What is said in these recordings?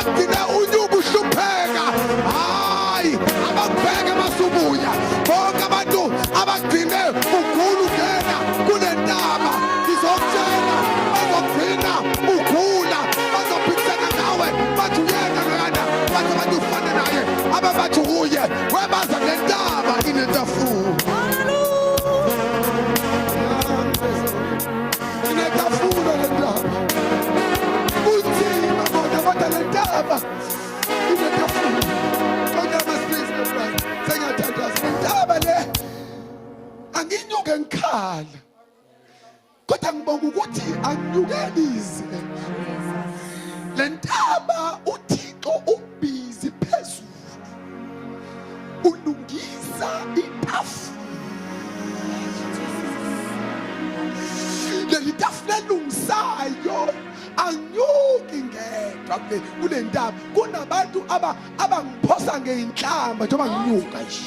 Abagcine unyuka uhlupheka, hayi abakubheke masubuya. Bonke abantu abagcine ugula ungena kule ntaba, ngizokutshela bazogcina ugula, bazophikisana ngawe, bathi uyena loyana, bathi abantu ufana naye, ababathi uye webaza le ntaba inetafula. Inetafula le ntaba, kunzima kodwa, kodwa le ntaba inetafula. Kodwa please, my brother, sengiyathandaza. Le ntaba le anginyuke ngikhala, kodwa ngibonga ukuthi anginyukeli ize. Le ntaba uThixo ubhizi phezulu ulungisa itafula. Leli tafula elungisayo anginyuki ngedwa kule ntaba, kunabantu abangiphosa ngeyinhlamba njengoba nginyuka nje.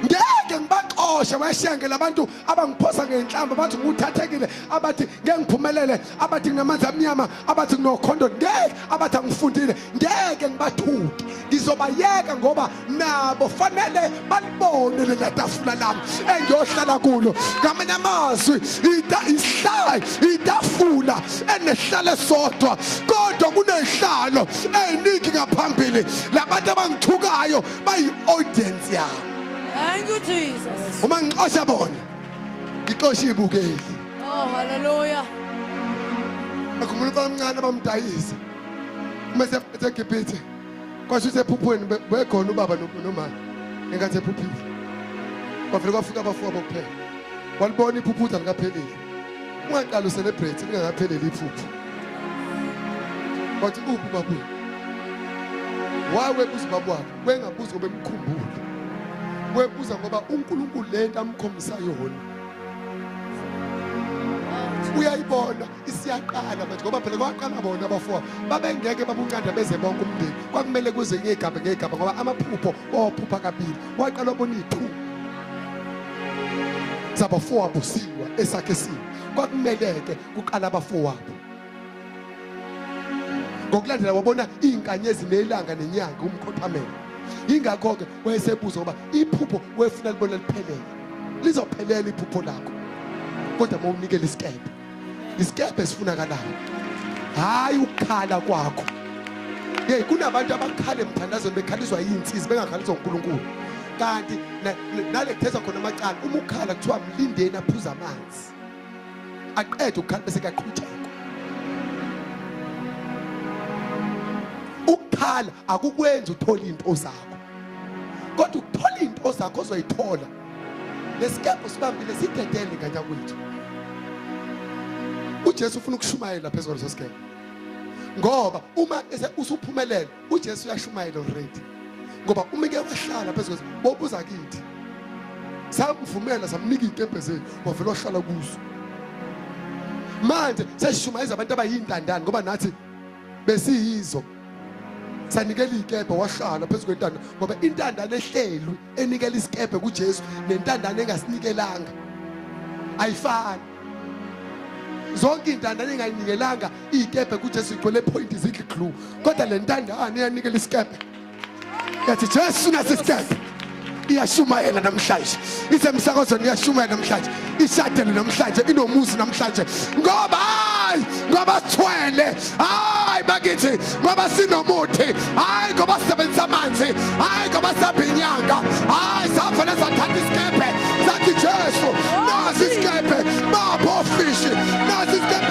Ngeke ngibaxoshe weshenge labantu abangiphosa ngeyinhlamba, bathi nguthathekile, abathi ngeke ngiphumelele, abathi nginamanzi amnyama, abathi nginokhondo, ngeke, abathi angifundile, ngeke ngibathuke. Ngizobayeka ngoba nabo fanele balibone lela tafula lami engiyohlala kulo. Ngamanye amazwi, itafula enehlale sodwa, kodwa kunezihlalo eziningi ngaphambili. Labantu abangithukayo bayi-audience yami. Thank you, Jesus. Uma ngixosha bona, ngixosha ibukeli. Oh, hallelujah. Akhumbula umfana omncane abamdayisa uma eseGibhithe, kwasho ukuthi ephuphweni bekhona ubaba nomama ngenkathi ephuphile, kwavele kwafika abafowabo kuphela. Walibona iphupho ukuthi alikapheleli. Ungaqali ucelebrate lingakapheleli iphupho. Wathi uphi ubaba? Why webuza ubaba wakhe? Wengabuza ngoba emkhumbule, webuza ngoba uNkulunkulu lento amkhombisa yona uyayibona isiyaqala manje, ngoba phela kwaqala bona abafowabo babengeke babunqanda beze bonke umndeni, kwakumele kuze ngegaba ngegaba, ngoba amaphupho wawaphupha kabili. Waqala wabona iy'thuba zabafowabo siwa esakhe siwa, kwakumele-ke kuqala abafowabo. Ngokulandela wabona iy'nkanyezi nelanga nenyanga umkhothamela. Yingakho-ke wayesebuza, ngoba iphupho wefuna libona liphelele. Lizophelela iphupho lakho, kodwa uma unikela isikebhe, isikebhe esifunakalayo, hhayi ukukhala kwakho. Hey, kunabantu abakhala emthandazweni bekhaliswa yinsizi, bengakhaliswa uNkulunkulu. Kanti nale kuthezwa khona amacala, uma ukhala kuthiwa mlindeni aphuza amanzi, aqede ukukhala bese kuyaqhutshekwa. Ukukhala akukwenzi uthole into zakho, kodwa ukuthola into zakho ozoyithola lesikebhe sibambile sidedele nganya kwethu. uJesu ufuna ukushumayela phezu kwaleso sikebhe, ngoba uma usuphumelela uJesu uyashumayela already, ngoba uma ke wahlala phezu kwethu bobuza kithi, samvumela, samnika iy'kebhe zethu, wavele wahlala kuzo. Manje sesishumayeza abantu abayintandane, ngoba nathi besiyizo, sanikela iy'kebhe, wahlala phezu kwentanda, ngoba intandane ehlelwe enikela isikebhe kuJesu nentandane engasinikelanga ayifani. Zonke iy'ntandane engayinikelanga iy'kebhe kuJesu igcwele point zidla glue, kodwa le ntandane iyanikela isikebhe, yathi Jesu nasi isikebhe. Iyashumayela namhlanje, isemsakazweni, iyashumayela namhlanje, ishadele namhlanje, inomuzi namhlanje, ngoba hayi ngoba sithwele, hayi bakithi ngoba sinomuthi, hayi ngoba sisebenzisa amanzi, hayi ngoba sihamba inyanga, hayi savele sathatha isikebhe, sathi Jesu nasi isikebhe, bapho fishi, nasi isikebhe.